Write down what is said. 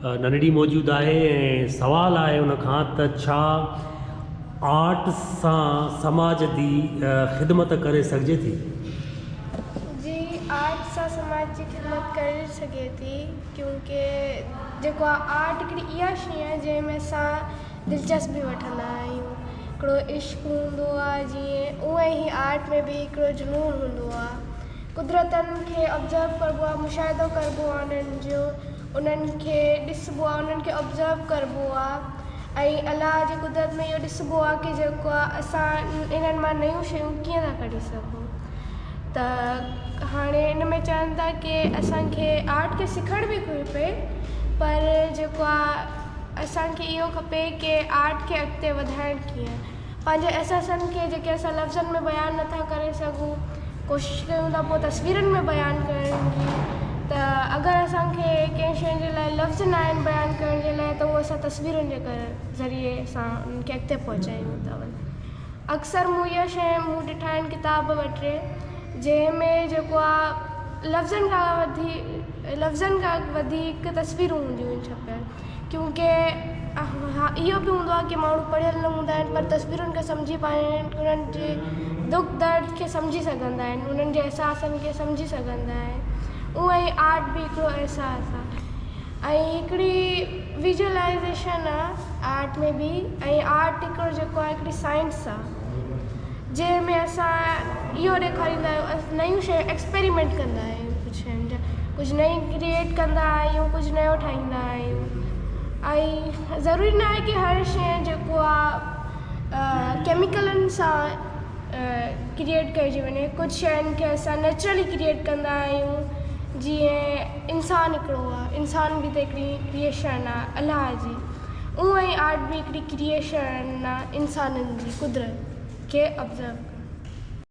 ننڍڙي موجود آهي ۽ سوال آهي ان کان ته ڇا آرٽ سان سماج the خدمت ڪري سگهجي ٿي؟ جي آرٽ سان سماج جي خدمت ڪري سگهي ٿي ڪيونڪه جيڪو آ آرٽ هڪڙي اها شيء آهي جنهن ۾ اسان دلچسپي وٺندا آهيون هڪڙو عشق هوندو آهي جيئن اونئن ئي آرٽ ۾ به هڪڙو جنون هوندو آهي قدرتن کي آبزرو ڪربو آهي مشاهدو ڪربو آهي انهن جو انهن کي ڏسبو آهي انهن کي آبزرو ڪربو آهي ۽ الله جي قدرت ۾ اهو ڏسبو آهي ڪي جيڪو آهي اسان انهن مان نيون شيون ڪيئن ٿا ڪڍي سگهون ته هاڻي ان ۾ چون ٿا ڪي اسان کي آرٽ کي سکڻ به کپي پر جيڪو آهي اسان کي اهو کپي ڪي آرٽ کي اڳتي وڌائڻ ڪيئن پنهنجي احساسن کي جيڪي اسان لفظن ۾ بيان نٿا ڪري سگهون ڪوشش ڪيون ٿا پوء تصويرن ۾ بيان ڪرڻ جي ته اگر اسان کي ڪنهن شيء جي لاء لفظ نه آهن بيان ڪرڻ جي لاء ته اهو اسان تصويرن جي ذريعي اسان انهن کي اڳتي پهچايون ٿا اڪثر مون اها شيء مون ڏٺا آهن ڪتاب ٻه ٽي جنهن ۾ جيڪو آهي لفظن کان وڌي لفظن کان وڌيڪ تصويرون هونديون آهن ڇپيل ڪيونڪه ها اهو به هوندو آهي ڪي ماڻهو پڙهيل نه هوندا آهن پر تصويرن کي سمجهي پائين انهن جي دک درد کي سمجهي سگهندا آهن انهن جي احساسن کي سمجهي سگهندا آهن اونئن ئي آرٽ به هڪڙو احساس آهي ۽ هڪڙي ويزوئلائيزيشن آهي آرٽ ۾ به ۽ آرٽ هڪڙو جيڪو آهي هڪڙي سائنس آهي جنهن ۾ اسان اهو ڏيکاريندا آهيون نيون شيون ايڪسپيريمينٽ ڪندا آهيون ڪجهه شين جا ڪجهه نئين ڪريئيٽ ڪندا آهيون ڪجهه نيو ٺاهيندا آهيون ۽ ضروري نه آهي ڪي هر شيء جيڪو آهي ڪيميڪلن سان ڪريئيٽ ڪئجي وڃي ڪجهه شين کي اسان نيچرلي ڪريئيٽ ڪندا آهيون جيئن انسان هڪڙو آهي انسان به ته هڪڙي ڪريئيشن آهي الله جي اونئن ئي آرٽ به هڪڙي ڪريئيشن آهي انسانن جي قدرت کي آبزرو ڪرڻ.